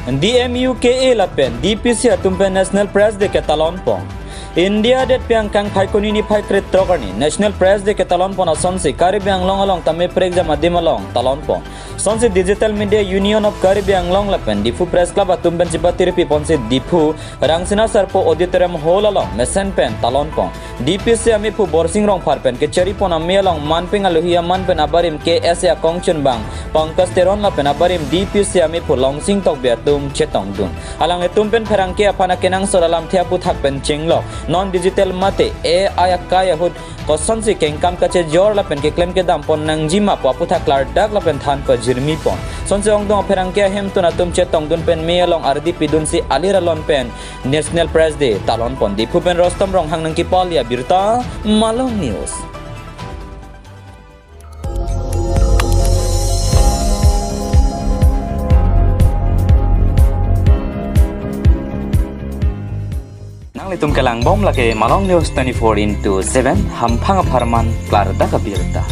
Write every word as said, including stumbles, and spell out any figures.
D M U K A lapen D P C atum pen National Press Day ketalon pon. India det pi angkang Phaikuni niphai krethrok arni National Press Day ketalon pon asonsi Karbi Anglong along tame prekjam adim along talon pon. Sonsi Digital Media Union of Karbi Anglong lapen Diphu Press Club atum pen chipatirpi ponsi Diphu Rangsina Sarpo Auditorium Hall along mesen pen talon pon. D P C amephu Borsing Rongphar pen kechari pon ame along manpeng alohi aman pen abarim K S A akongchunbang Pankaj Teron lapen abarim D P C amephu Longsing Tokbi atum chetongdun. Alanglitum pen pherangke aphan akenangsot alamthe aphuthak pen chenglok. Non digital mate A I akai ahut kosonsi kengkam kachejor lapen keklem kedam pon nangji ma pu aphuthak klardak lapen than pajirmi pon. Sonsi ongdung apherangke ahemtun atum chetongdun pen me along ardi pidunsi alir alon pen National Press Day talon pon. Diphu pen Rostom Ronghang nangkepali abirta, Malong News. Nanglitum kelangbom lake Malong News twenty-four into seven, hamphang apharman klardak abirta.